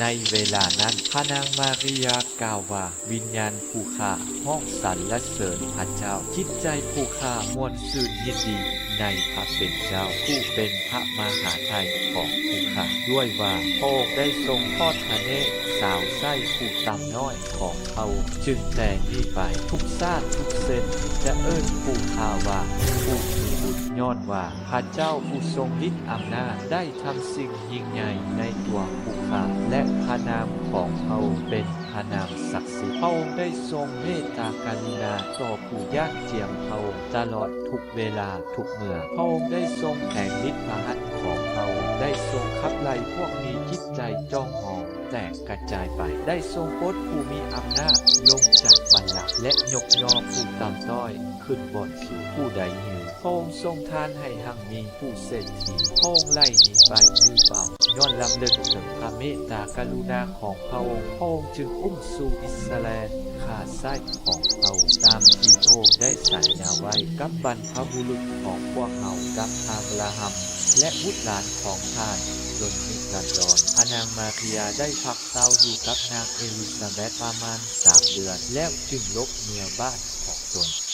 ໃນເວລານັ້ນ ພະນາງມາຣິຍາກ່າວວ່າ, ວິນຍານຜູ້ຂ້າຮ້ອງສັນລະເສີນພະເຈົ້າ, ຈິດໃຈຜູ້ຂ້າມ່ວນຊື່ນຍິນດີໃນພະເປັນເຈົ້າ, ຜູ້ເປັນພະມະຫາໄທຂອງຜູ້ຂ້າ, ດ້ວຍວ່າພະອົງໄດ້ຊົງທອດພະເນດສາວໃຊ້ຜູ້ຕ່ຳນ້ອຍຂອງພະອົງ. ຈຶ່ງແຕ່ນີ້ໄປ ທຸກຊາດທຸກເຊັ່ນຈະເອີ້ນຜູ້ຂ້າວ່າຜູ້ມີບຸນ, ຍ້ອນວ່າພະເຈົ້າຜູ້ຊົງລິດອຳນາດໄດ້ທຳສິ່ງ ຍິ່ງໃຫຍ່ໃນຕົວຜູ້ຂ້າ ແລະ ພະນາມຂອງພະອົງເປັນພະນາມສັກສິດ. ພະອົງໄດ້ຊົງເມດຕາກະລຸນາຕໍ່ຜູ້ຢ້ານຈຽມພະອົງຕະຫຼອດທຸກເວລາທຸກເມື່ອ. ພະອົງໄດ້ຊົງແຜງລິດພະຫັດຂອງພະອົງ, ໄດ້ຊົງຂັບໄລ່ພວກມີຈິດໃຈຈອງຫອງແຕກກະຈາຍໄປ, ໄດ້ຊົງປົດຜູ້ມີອຳນາດລົງຈາກບັນລັງ ແລະ ຍົກຍໍຜູ້ຕ່ຳຕ້ອຍຂຶ້ນບ່ອນສູງ. ຜູ້ໃດຫິວ ພະອົງຊົງທານໃຫ້ຮັ່ງມີ, ຜູ້ເສດຖີ ພະອົງໄລ່ໜີໄປມືເປົ່າ. ຍ້ອນລຳເລິກເຖິງພະເມດຕາກະລຸນາຂອງພະອົງ, ພະອົງຈຶ່ງອຸ້ມຊູອິດສະຣາແອນຂ້າໃຊ້ຂອງເຮົາ, ຕາມທີ່ພະອົງໄດ້ສັນຍາໄວ້ກັບບັນພະບຸລຸດຂອງພວກເຮົາ, ກັບອາບຣາຮັມ ແລະ ບຸດຫຼານຂອງທ່ານ ຈົນນິລັນດອນ. ພະນາງມາລິຍາໄດ້ພັກເຊົາຢູ່ກັບນາງເອລິຊາແບັດປະມານສາມເດືອນ, ແລ້ວຈຶ່ງຫຼົບເມືອບ້ານຂອງຕົນ.